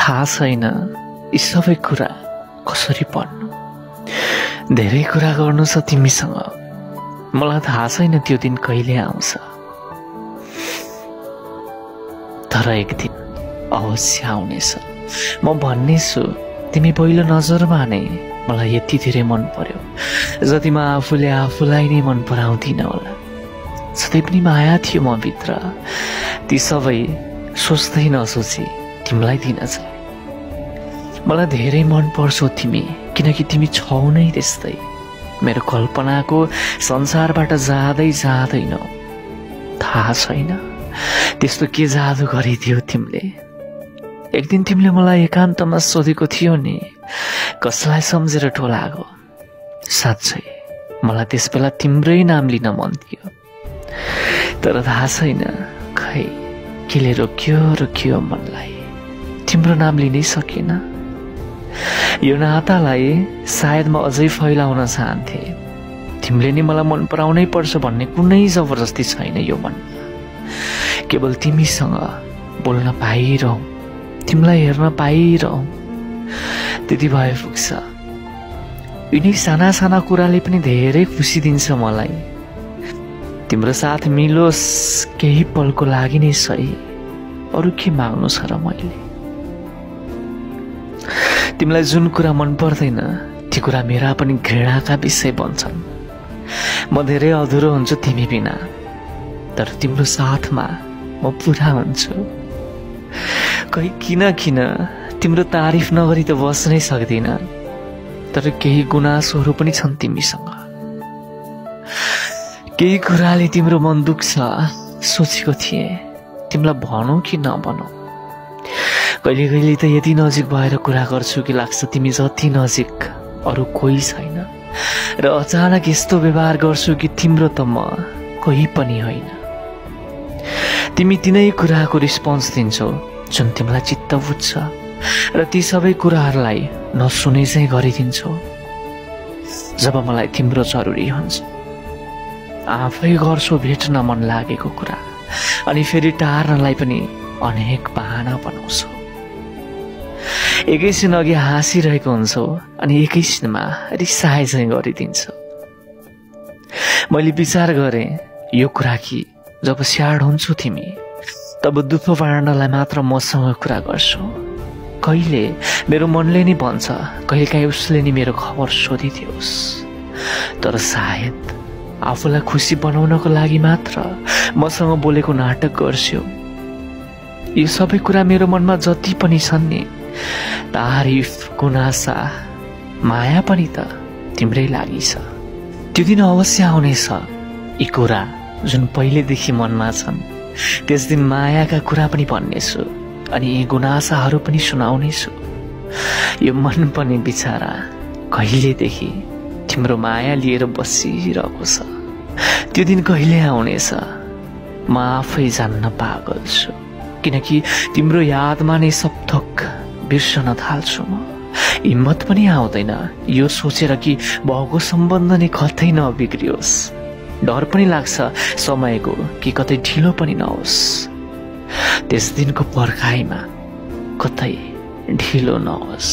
थाहा छैन यी सबै कुरा कसरी पढ्नु। धेरै कुरा गर्नु छ तिमीसँग, मलाई थाहा छैन त्यो दिन कहिले आउँछ, तर एक दिन अवश्य आउनेछ। म भन्नेछु तिमी पहिलो नजरमा नै मलाई यति धेरै मन पर्यो जतिमा आफूले आफूलाई नै मन पराउँदिन होला। सधैँ पनि माया थियो म भित्र, ती सबै सोच्दै नसोची तिमीलाई दिन चाहिँ। मलाई धेरै मन पर्छौ तिमी, किनकि तिमी छौ नै त्यस्तै। मेरो कल्पनाको संसारबाट जाँदै जाँदैनौ। थाहा छैन त्यस्तो के जादु गरिदियो तिमीले। एक दिन तिमीले मलाई एकान्तमा सोधेको थियो नि, कसलाई सम्झेर टोलागो। साँच्चै मलाई त्यस बेला तिम्रै नाम लिन मन थियो, तर थाहा छैन खै केले रोक्यो मनलाई। तिम्रो नाम लिनै सकेन। यो नातालाई सायद म अझै फैलाउन चाहन्थे। तिमीले नि मलाई मन पराउनै पर्छ भन्ने कुनै जबरजस्ती छैन यो मनमा। केवल तिमीसँग बोल्न पाइरहँ, तिमीलाई हेर्न पाइरहँ, त्यति भए पुग्छ। यिनी साना साना कुराले पनि धेरै खुसी दिन्छ मलाई। तिम्रो साथ मिलोस् केही पलको लागि नै सही, अरू के माग्नु छ र मैले। तिमीलाई जुन कुरा मन पर्दैन ती कुरा मेरा पनि घृणाका विषय बन्छन्। म धेरै अधुरो हुन्छु तिमी बिना, तर तिम्रो साथमा म पुरा हुन्छु। किन तिम्रो तारिफ नगरी त बस्नै सक्दिन, तर केही गुनासोहरू पनि छन् तिमीसँग। केही कुराले तिम्रो मन दुख्छ, सोचेको थिएँ तिमीलाई भनौँ कि नभनौँ। कहिले कहिले त यति नजिक भएर कुरा गर्छु कि लाग्छ तिमी जति नजिक अरू कोही छैन, र अचानक यस्तो व्यवहार गर्छु कि तिम्रो त म कोही पनि होइन। तिमी तिनै कुराको रिस्पोन्स दिन्छौ जुन तिमीलाई चित्त बुझ्छ, र ती सबै कुराहरूलाई नसुने चाहिँ गरिदिन्छौ। जब मलाई तिम्रो जरुरी हुन्छ आफै गर्छौ भेट्न मन लागेको कुरा, अनि फेरि टार्नलाई पनि अनेक बहाना बनाउँछौ। एकैछिन अघि हाँसिरहेको हुन्छौ अनि एकैछिनमा रिसाए चाहिँ गरिदिन्छौ। मैले विचार गरेँ यो कुरा कि जब स्याड हुन्छु तिमी तब दुःख बाँड्नलाई मात्र मसँग कुरा गर्छौ। कहिले मेरो मनले नि भन्छ कहिलेकाहीँ उसले नि मेरो खबर सोधिदियोस्, तर सायद आफूलाई खुसी बनाउनको लागि मात्र मसँग बोलेको नाटक गर्छौ। यो सबै कुरा मेरो मनमा जति पनि छन् नि, तारिफ, गुनासा, माया पनि त तिम्रै लागि छ। त्यो दिन अवश्य आउनेछ यी कुरा जुन पहिलेदेखि मनमा छन्। त्यस दिन मायाका कुरा पनि भन्नेछु, अनि यी गुनासाहरू पनि सुनाउनेछु। यो मन पनि बिचारा कहिलेदेखि तिम्रो माया लिएर बसिरहेको छ। त्यो दिन कहिले आउनेछ म आफै जान्न पागल छु, किनकि तिम्रो यादमा नै सब थोक बिर्सन थाल्छु म। हिम्मत पनि आउँदैन यो सोचेर कि भएको सम्बन्ध नै कतै नबिग्रियोस्। डर पनि लाग्छ समयको कि कतै ढिलो पनि नहोस्, त्यस दिनको पर्खाइमा कतै ढिलो नहोस्।